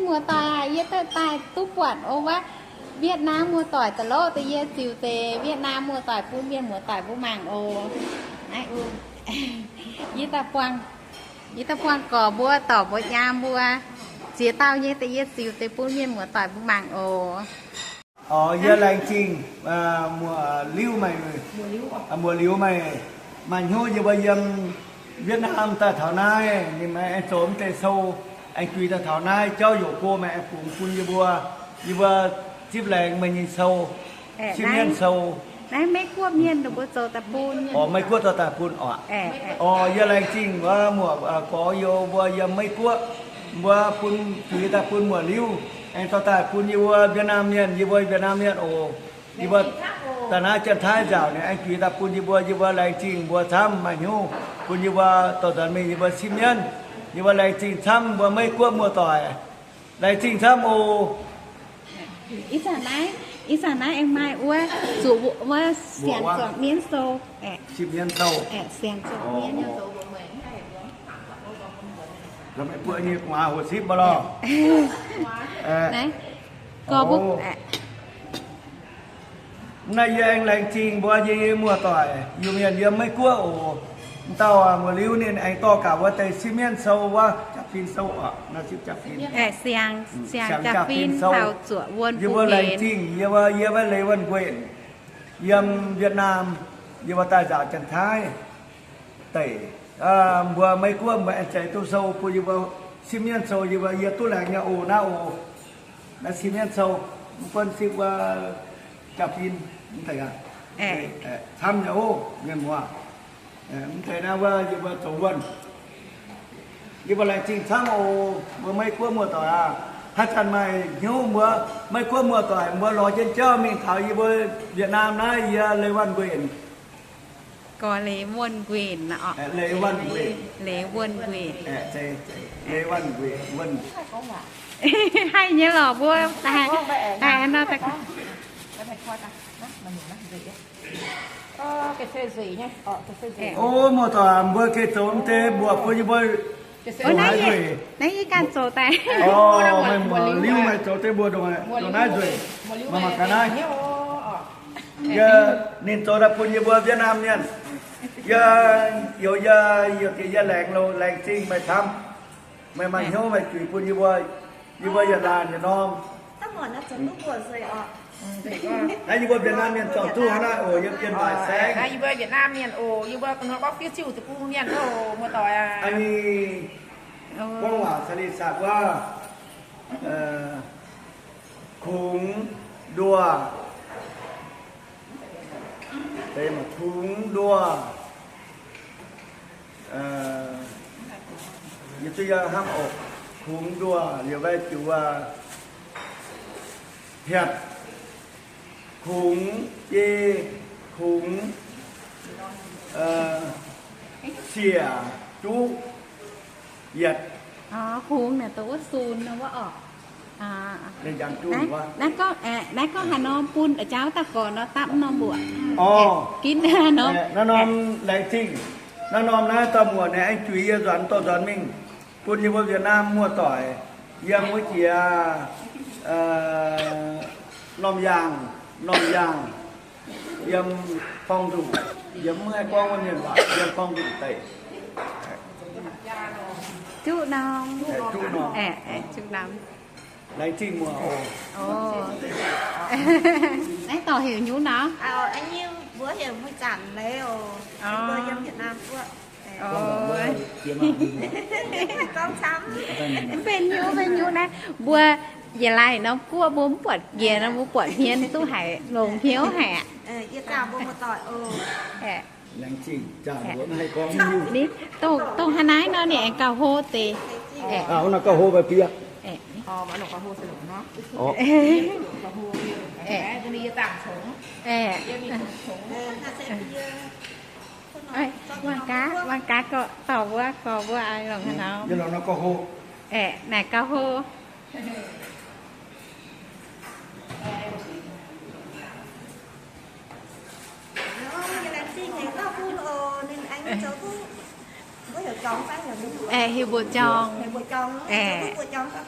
Muoz-doic, yie daaih daaih duqv buatc oc wuov, Vietnam muoz-doic da'lov deix, yie ziux deix Vietnam muoz-doic bun mienh muoz-doic mbuo mangc oc. Naaiv, yie daaih buangh, yie daaih buangh gorx mbuo dorc mbuo nyaam mbuo ziex dauh nyei deix, yie ziux deix bun mienh muoz-doic mbuo mangc oc. Orv, yie laengz zingh muoz-liuv meih, muoz-liuv meih, maaih hnyouv yie mbuo yiem Vietnam daaih taux naaiv, ninh meih aengx zoux mv deix sou, aengx juix daaih taux naaiv jauv yoc go meih aengx bungx bun yie mbuo, yie mbuo zipv laengz meih nyei sou, zipv mienh sou. Naaiv Meiv Guoqv mienh mbuo zoux daaih bun. Orv, Meiv Guoqv zoux daaih bun oc. Orv, yie laengz zingh wuov muoz-gorx youz mbuo yiem Meiv Guoqv, mbuo bun juix daaih bun muoz-liuv, aengx dorh daaih bun yie mbuo Việt Nam mienh, yie mbuo Việt Nam mienh oc. Yie mbuo daaih naaiv Janx-Taiv nziaauc ninh aengx juix daaih bun yie mbuo, yie mbuo laengz zingh mbuo camv maaih hnyouv bun yie mbuo dorh nzuonx mingh yie mbuo sipv mienv. Yie mbuo laengz zingh camv mbuo Meiv Guoqv muoz-doic. Laengz zingh camv oc. Ih zanc naaiv, ih zanc naaiv aengx maaih wuov zuqc wuov siang zuangx mienv sou, sipv mienv sou, siang zuangx mienv. Meih mbuo nyei gu'nguaaz hoqc sipv mv lorh. Naaiv, gorx mbuo. Naaiv yie aengx laengz zingh mbuo nyei muoz-doic Iu-Mienh yiem Meiv Guoqv oc. M'dauh muoz-liuv ninh aengx dorh gaax wuov deix sipv mienv sou wuov, jaa-fin sou oc, naaiv sipv jaa-fin. Siang, siang jaa-fin sou. Yie mbuo laengz zingh yie mbuo, yie mbuo Leiz Wuonh Nquenc, yiem Việt Nam, yie mbuo daaih nzaaux Janx-Taiv deic. Mbuo Meiv Guoqv mbuo aengx zeix duqv sou bun yie mbuo sipv mienv sou, yie mbuo yie duqv laengz nyei oc naaiv oc. Naaiv sipv mienv sou, mv gunv sipv wuov jaa-fin, mv deix aqv, camv nyei oc mienh muoz. Mv deix naaiv wuov yie mbuo zoux wuonh. Yie mbuo laengz zingh camv oc mbuo Meiv Guoqv muoz-doic aac. Haaix zanc maaih hnyouv mbuo Meiv Guoqv muoz-doic mbuo lorz jienv jauv mingh taux yie mbuo Việt Nam naaiv, yie Leiz Wuonh Nquenc. Gorx Leiz Wuonh Nquenc oc. Leiz Wuonh Nquenc. Leiz Wuonh Nquenc. Leiz Wuonh Nquenc, Wuonh. Haih nyei lorqc mbuo. Daaih nor daaih. O, muoz-doic mbuo gengh zoux mv deix mbuoqc bun yie mbuo. Naaiv yie ganh zoux daaih. Meih muoz-liuv meih zoux deix mbuoqc ndongc naaiv nzueic, mangc gaax naaiv. Yie, ninh zoux daaih bun yie mbuo Việt Nam mienh. Yie, youz yie, youz diex yie laengz, laengz zingh meih camv. Meih maaih hnyouv meih juix bun yie mbuo, yie mbuo yietc laanh yietc norm. Naaiv yie mbuo Việt Nam mienh zorc duqv hnangv naaiv oc, yiem Dien Maiv Saengv. Yie mbuo Việt Nam mienh oc, yie mbuo gorngv fiuv ziuh deic-bung mienh oc, muoz-doic aac. Gorngv waac caux ninh saax wuov, kungx nduoh, deix maac kungx nduoh. Yie zuqc yie hnamv oc, kungx nduoh liuz mbaih ziux hietc, kungx biei, kungx siec, juqv yietc. Kungx naaic dongh wuov sun nor wuov oc. Naaiv gorngv, naaiv gorngv haaix norm bun jauv daaih gorx nor dapv norm mbuoqc. Ginv nor. Naaiv norm laengz zingh. Naaiv norm naaiv dauh muoc naaiv aengx juix yie nzuonx dorh nzuonx mingh bun yie mbuo Việt Nam muoz-doic yiem wuov jiex Norm Yaangh, Norm Yaangh, yiem Gorngv Nzungh, yiem mv haih gorngv wuov mienh waac, yiem Gorngv Nzungh deic. Juqv norm. Juqv norm. Laengz zingh muoz oc. Naaiv dorh heuc nyungc nor? Mbuo heuc Mui Zanc Leiz oc. Mbuo yiem Việt Nam guoqv. Mv benx nyungc, mv benx nyungc naaiv mbuo yietc laanh norm guoqv mbuo mv buatc njiec nor, mbuo buatc hmien duqv haic, longc hnyouv haic aqv. Dongh, dongh hnangv naaiv nor ninh aengx gauh hlo deix. Wangh gaax, wangh gaax gorx, dorh mbuo, gorx mbuo longc haaix nor. Aeqv, naaic gauh hlo. Aeqv, heuc mbuoqc jorngx. Aeqv, aeqv,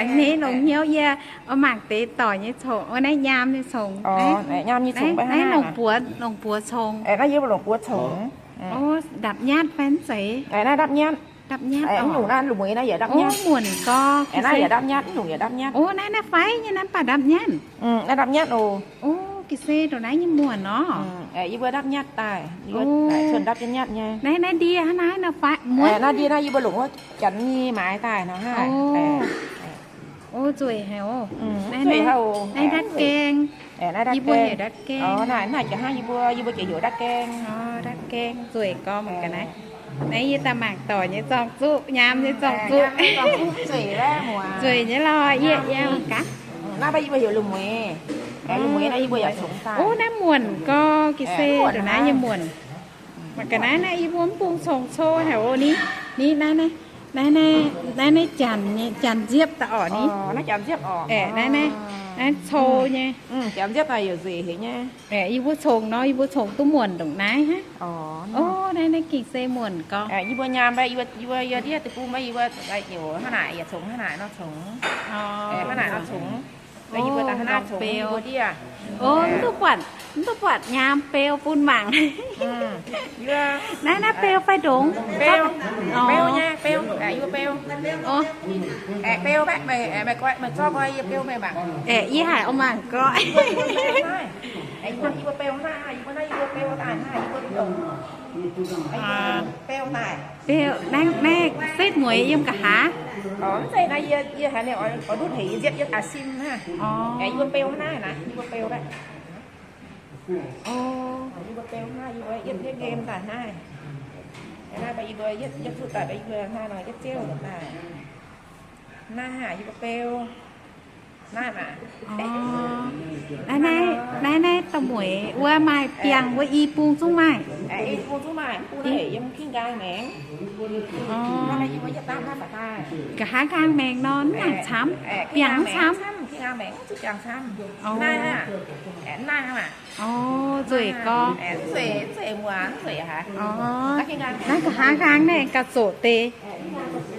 a'hneiv longx hnyouv yie oix mangc deix doic nyei congx, naaiv nyaam nyei congx. Naaiv longc buoz, longc buoz congx. O, ndapv nyatv fai mv zeiz? Ndapv nyatv. O, muonc gorx. Naaiv, naaiv fai nyei naaiv baac ndapv nyatv. O, ga'sie ndongc naaiv nyei muonc nor. Naaiv, naaiv ndie hnangv naaiv nor fai muonc. Naaiv ndie naaiv yie mbuo longc wuov janx nyei maaiz daaih nor hnangv. O, nzueic haic oc. Naaiv ndatv gaeng. Yie mbuo heuc ndatv gaeng. Naaiv jiex hnangv yie mbuo, yie mbuo jiex heuc ndatv gaeng. Ndatv gaeng nzueic gorx mangc gaax naaiv. Naaiv yie daaih mangc doic nyei zorng-zuqv, nyaam nyei zorng-zuqv. Nzueic nyei lorh, yie, yie mangc gaax. Naaiv yie mbuo heuc lungh mueiz. Lungh mueiz naaiv yie mbuo yaac congx daaih. O, naaiv muonc gorx, ga'sie ndongc naaiv nyei muonc. Mangc gaax naaiv, naaiv yie mbuo mv bung congx cou haic oc. Ni, ni, naaiv, naaiv, naaiv, naaiv, naaiv janx, janx nziepv daaih orqc ni. Aeqv, naaiv, naaiv, naaiv cou nyei. Aeqv, yie mbuo congx nor, yie mbuo congx duqv muonc ndongc naaiv hnangv. O, naaiv, naaiv gengh se muonc gorx. Yie mbuo nyaam, yie mbuo, yie mbuo ndiev deic-bung, yie mbuo haaix naaic yaac congx haaix naaic nor congx. Hnangv naaic nor congx. O, mv duqv buatc, mv duqv buatc nyaam beu bun mangc. Naaiv, naaiv beu fai ndongx? Beu, beu nyei, beu. Yie mbuo beu. Aeqv, beu baeqv, meih, meih zorqv nqoi yie beu meih mangc. Aeqv, yie haiz oix mangc gorx. Yie mbuo beu hnangv, yie mbuo naaiv yie mbuo beu daaih hnangv, yie mbuo ndongc. Beu daaih. Beu, naaiv, naaiv setv mueiz yiem nqa'haav? Mv zeiz naaiv, yie, yie haiz ninh oix ndutv hec yie nziepv yie daaih sim hnangv. Yie mbuo beu hnangv naaiv, yie mbuo beu baeqv. Yie mbuo beu hnangv, yie mbuo yietv game daaih hnangv. Naaiv yie mbuo yietv, yietv zuqv daaih, yie mbuo hnangv nor yietv ziouv daaih. Naaiv yie mbuo beu. Naaiv, naaiv, naaiv dauh mueiz wuov maaih biangh wuov i bung zungv maaih. Nqa'haav nqaang maengx nor mv nangc camv, biangh mv camv. O, nzueic gorx. Naaiv nqa'haav nqaang naaiv aengx gauh zoqc deix.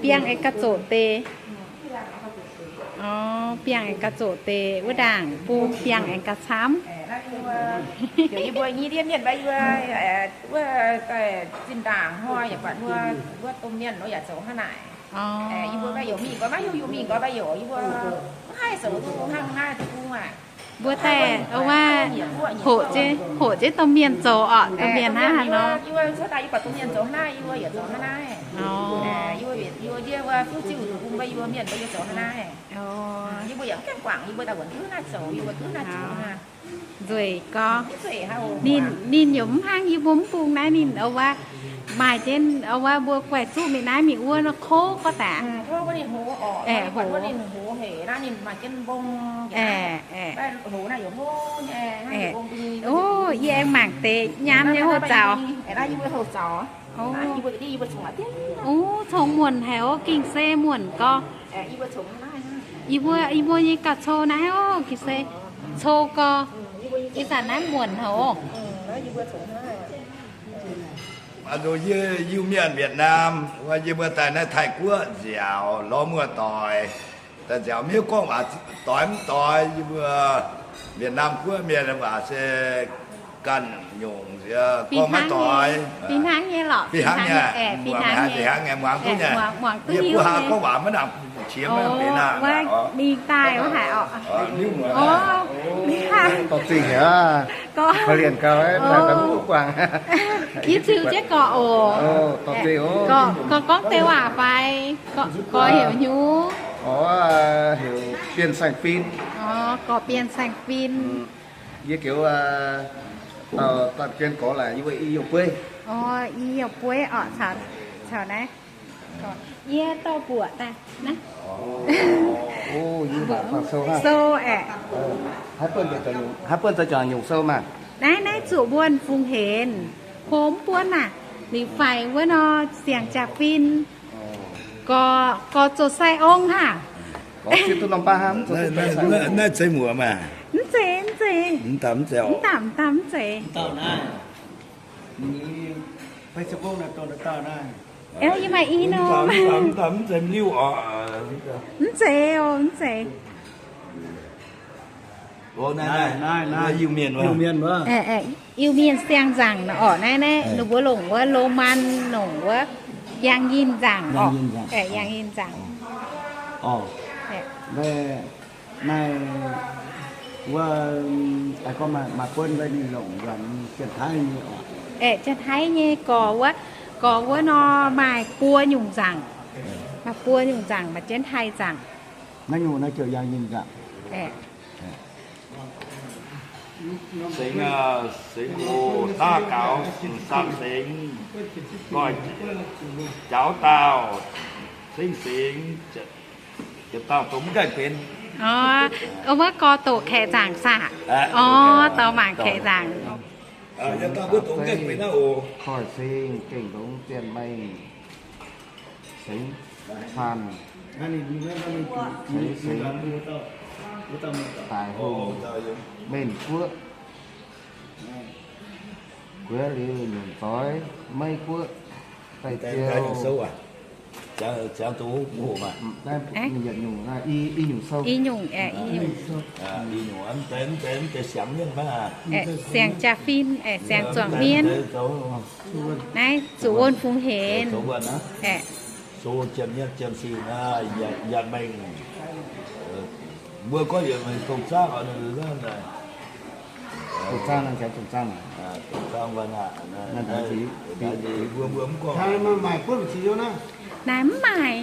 Biangh aengx gauh zoqc deix. O, biangh aengx gauh zoqc deix wuov ndaangc bung biangh aengx gauh camv. Yie mbuo nyei ndiev mienh wuov, wuov zinh ndaangc hnoi yaac buatc mbuo, mbuo domh mienh nor yaac zoux hnangv naaic. Yie mbuo maiv youc mingh nqoi, maiv hiuv youc mingh nqoi maiv youc, yie mbuo maiv haih zoux duqv hnangv naaiv duqv bung aqv. Mbuo daaih wuov hoqc jienv, hoqc jienv domh mienh zoux orqc, domh mienh hnangv haaix nor. Yie mbuo cuotv daaih yie buatc domh mienh zoux hnangv naaiv, yie mbuo yaac zoux hnangv naaiv. Yie mbuo ndiev wuov fuqv ziuh duqv bung mbuo, yie mbuo mienh mbuo yie zoux hnangv naaiv. Yie mbuo yaac mv gaengh guangc, yie mbuo daaih wuonc duqv naaiv zoux, yie mbuo duqv naaiv zoux hnangv. Nzueic gorx. Ninh, ninh yaac mv hnangv yie mbuo mv bung naaiv, ninh wuov maaih jienv wuov mbuo guaix zuqv mingh naaiv mingh wuov nor kouv gorx daaih. Aeqv, aeqv, o, yie aengx mangc deix nyaam nyei houx zaux. O, congx muonc haic oc, gengh se muonc gorx. Yie mbuo, yie mbuo nyei gauh cou naaiv oc, gengh se cou gorx. Ih zanc naaiv muonc haic oc. Aa, yie Iu-Mienh Vietnam, yie mbuo daaih naaiv Taiv-Guoqv nziaauc lorz muoz-doic. Daaih nziaauc maiv hiuv gorngv waac doix mv doix, yie mbuo Vietnam guoqv mienh waac se ganh nyungc nziex gorngv maiv doix. Fih hnangv nyei lorqc. Fih hnangv nyei. Muangx duqv nyei. Yie mbuo haaix gorngv waac maiv nangc qiex maiv benx aqv. Mingh daaih wuov haic orqc. Dorh zingh haic aqv. Korv-lienh gau, daaih mv guangc. Yie ziux jienv gorx oc. Gorx gorngv deix waac fai? Gorx heuc hnyouv. Orv, heuc Bienh Saeng Fin. Orv, gorx Bienh Saeng Fin. Yie goux dauh, dauh Bienh gorx laaic, yie mbuo i youh bueiv. Orv, i youh bueiv orqc, caux, caux naaiv. Yie dorh mbuoqc daaih naaiv. Sou aeqv, haaix buonv zoux nyungc sou maah? Naaiv, naaiv zuqc mbuonx fungx henc, hlo mv buonv naaic, liuz faix wuov nor siangx jaax-fin. Gorx, gorx zoux sai ong haac. Naaiv zeiz muoc maah. Mv zeiz, mv zeiz. Mv daaih mv zeiz oc. Mv daaih, mv daaih mv zeiz. Eo, yie maaih i norm. Mv daaih mv zeiz liuh oc. Mv zeiz oc, mv zeiz. Iu-Mienh, Iu-Mienh siang-nzaangc nor orqc, naaiv, naaiv ninh mbuo longc wuov Loman, longc wuov Yangh Yinh nzaangc orqc. Yangh Yinh nzaangc. Naaiv wuov, maaih buonv wuov ninh longc nzuonx Janx-Taiv nyei oc. Janx-Taiv nyei gorx wuov, gorx wuov nor maaih buo nyungc nzaangc. Maaih buo nyungc nzaangc, maaih Janx-Taiv nzaangc. Naaiv nyungc naaiv ziouc Yangh Yinh nzaangc. Sengx, sengx oc, daav gaux, saam sengx, goiv jaux daauh, ceng sengx, yietc dauh dongh mv gaengh benx. Wuov gorx doqc kaeqv nzaangc saah? Orv, dorh mangc kaeqv nzaangc. Koiv-Seng, Gengh Longx, Zienh Mengh, Sengx Caan, Ceix Sengx, Daic Hungh, Mengh Guoqv, Gueix Liuz, Nyungc Zoix, Meiv Guoqv, Daaih Ziou. I nyungc, i nyungc, siang jaa-fin, siang zuangx mienv. Naaiv zuqc wuonh fungx henc. Mbuo gorngv yietc mengh dongh zaangv oc. Naaiv mv maaih.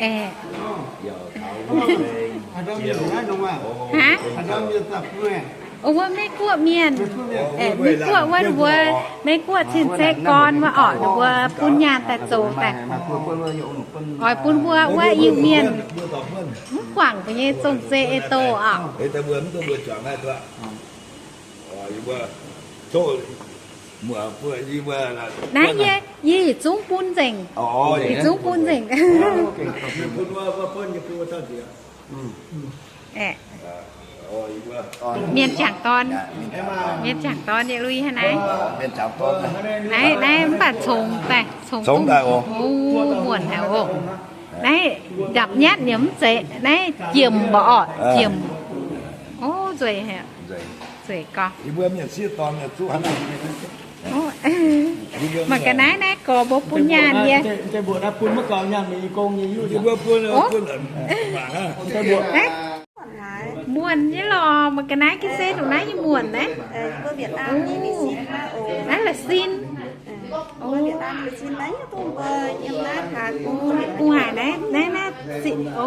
Aeqv, wuov Meiv Guoqv mienh, aeqv, Meiv Guoqv wuov, ninh mbuo Meiv Guoqv cin-se gorn wuov orqc, ninh mbuo bun nyaanh daaih zoux daaih, oix bun mbuo wuov Iu-Mienh mv guangc mbuo nyei zong-zei ei doh orqc. Naaiv yie, yie yietc zungv bun nzengc. Yietc zungv bun nzengc. Mienh jangc dorn, mienh jangc dorn nyei lui hnangv naaiv. Naaiv, naaiv mv baac congx daaih, congx daaih oc. Muonc haic oc. Naaiv ndapc nyatv nyei mv zeiz, naaiv jiemc mbuo orqc, jiemc. O, nzueic haic. Nzueic gau. Mangc ga'naaiv naaiv gorx mbuo bun nyaanh yie. Muonc nyei lorqc, mangc ga'naaiv ga'sie ndongc naaiv nyei muonc naaiv. Naaiv la'sin. Bung haic naaiv, naaiv, naaiv, o,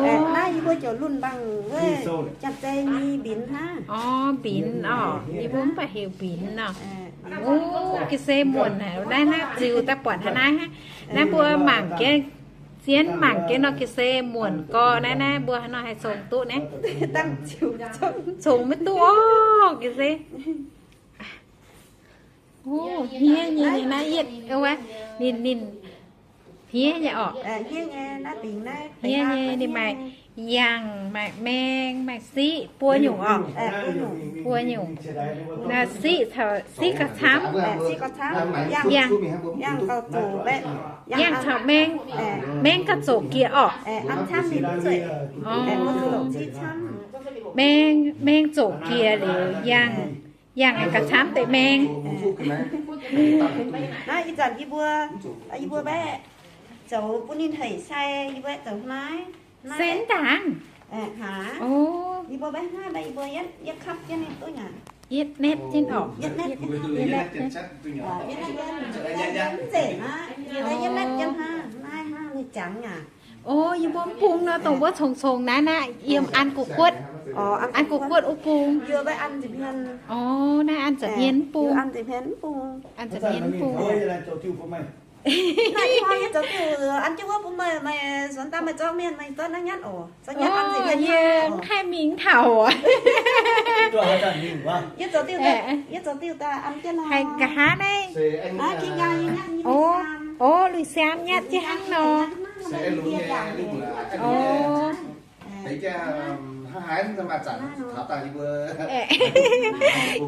mbinx orqc, yie mbuo mv baac heuc mbinx nor. O, ga'sie muonc haic naaiv, naaiv ziux daaih buatc hnangv naaiv hnangv. Naaiv mbuo mangc jienv, zien mangc jienv nor ga'sie muonc gorx naaiv, naaiv mbuo haaix nor haih congx duqv naaiv? Congx maiv duqv orqc, ga'sie. O, hniev nyei naaiv yietv, ninh, ninh hniev nyei orqc. Hniev nyei, ninh maaih yangh, maaih maeng, maaih siqv, buo nyungc orqc. Buo nyungc. Siqv caux, siqv gauh camv. Yangh, yangh caux maeng, maeng gauh zoqc jiex orqc. Maeng, maeng zoqc jiex liuz yangh, yangh gauh camv deix maeng. Naaiv ih zanc yie mbuo, yie mbuo mbaeqv zoux bun ninh hec sai, yie mbuo zoux hnangv naaiv. Se ndaangc. Yie mbuo mbaeqv hnangv naaiv, yie mbuo yietv, yietv kapv jienv ninh duqv nyei. Yietv netv jienv orqc. Yietv netv. Mv zeiz naaiv, yietv netv jienv hnangv naaiv, hnangv ninh jangx nyei. O, yie mbuo mv bung nor, dongh wuov congx-congx naaiv, naaiv yiem an gu'guotv. An gu'guotv wuov bung. O, naaiv an nza'hmien mv bung. An nza'hmien mv bung. An jienv wuov bun meih, meih suonx daaih meih zorqv mienh meih zorqv naaiv nyatv oc. Yie mv haih mingh taux. Yie zoux diuh daaih an jienv nor. Haih nqa'haav naaiv. O, lui-siaam nyatv jienv hnangv nor. O.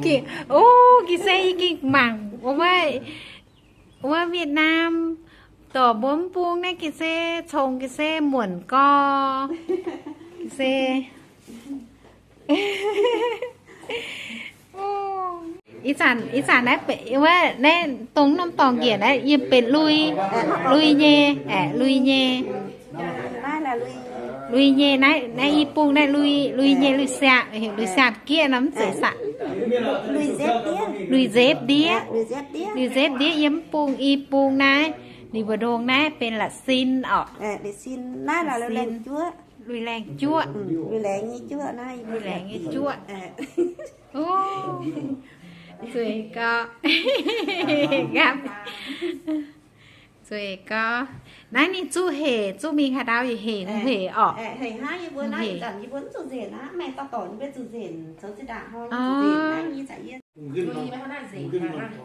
Ging, o, ga'sie yie ging mangc wuov, wuov Việt Nam dorc mbuo mv bung naaiv ga'sie congx ga'sie muonc gorx. Ga'sie. Ih zanc, ih zanc naaiv, naaiv dongh norm dorngx njiec naaiv yiem benx lui, lui nyei, aeqv, lui nyei. Lui nyei naaiv, naaiv i bung naaiv lui, lui nyei lui siaapv, lui siaapv gieqv nor mv zeiz saah? Lui nzepv ndiev, lui nzepv ndiev yiem mv bung i bung naaiv, ninh mbuo ndongx naaiv benx la'sin orqc. Lui laengz juoqv, lui laengz nyei juoqv. Zueiz gau, zueiz gau. Naaiv ninh zuqv hec, zuqv mingh haaix ndau yaac hec, hec orqc.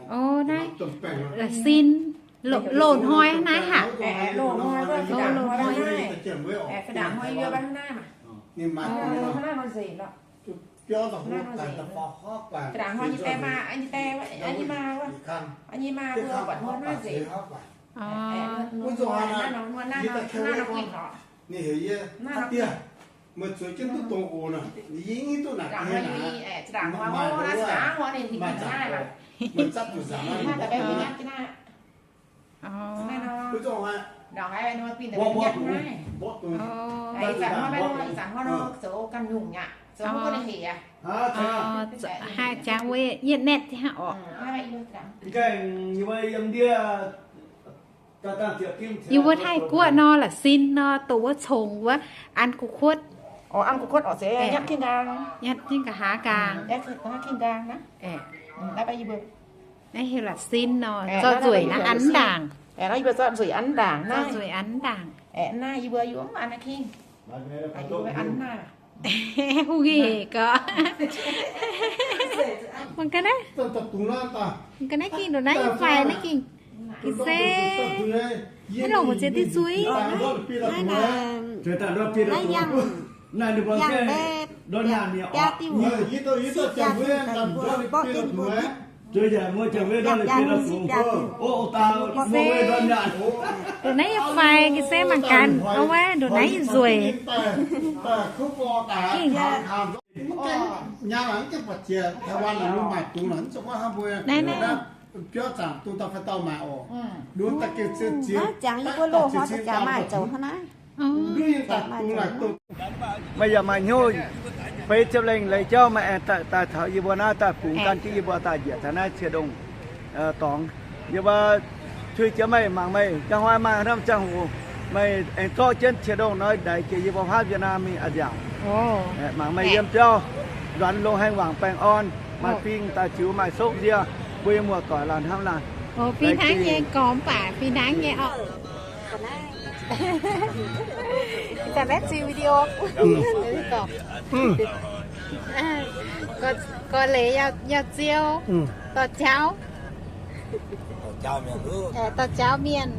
O, naaiv la'sin, loz-hnoi naaiv haic. Ninh heuc yie, Aa dieh, meih zueiz jienv duqv dongh oc nor, yie nyei duqv naaic maaih, maaih zaqc oc, meih zatv zuqc nzaangc naaiv. Haih jangx wuov yietc netv hnangv orqc. Yie mbuo Taiv-Guoqv nor, la'sin nor, dongh wuov congx wuov, an gu'kuotv. An gu'kuotv oc, nyatv jienv nqaang, nyatv jienv nqa'haav nqaang. Naaiv heuc la'sin nor, zorqv nzueic naaiv an ndaangc. Zorqv nzueic an ndaangc, zorqv nzueic an ndaangc. Naaiv yie mbuo yungz an naaiv king. Hungh hec gorx. Mangc gaax naaiv. Mangc gaax naaiv ging ndongc naaiv nyei faix naaiv ging. Ga'sie, naaiv longc mbu'ziex diuh zuiz. Naaiv, naaiv yangh, yangh mbaeqv biaa diuh, si biaa diuh daaih mbuo mborqv jienv mbuo gitv. Yangh jaax mbuo si biaa diuh. Ndongc naaiv nyei faix ga'sie mangc gaax, o wuov ndongc naaiv nyei nzueic. Ging. Naaiv, naaiv. Jangx yie mbuo loz-hnoi daaih jaax maaih zoux hnangv naaiv. Meih yaac maaih hnyouv feix ziepc lengh leiz jauv meih aengx daaih taux yie mbuo naaiv daaih bungx gan jienv yie mbuo daaih njiec taux naaiv Cie Ndongh dorngx. Yie mbuo tuix jiex meih, mangc meih njang hnoi maaih hnamv ziangh hoc meih aengx zorqv jienv Cie Ndongh nor ndaix jiex yie mbuo haav Việt Nam mingh a'nziaauc. Mangc meih yiem biauv nzuonx longx haengh, wangc baengh orn, maaih bing daaih ziux, maaih sokv nzie, mbuo nyei muoz-doic laanh hnamv laanh. Fih hnangv nyei gormx baac fih hnangv nyei orqc. Ih zanc naaiv ziex video. Gorx leiz yaac ziou dorh jauv, dorh jauv mienh.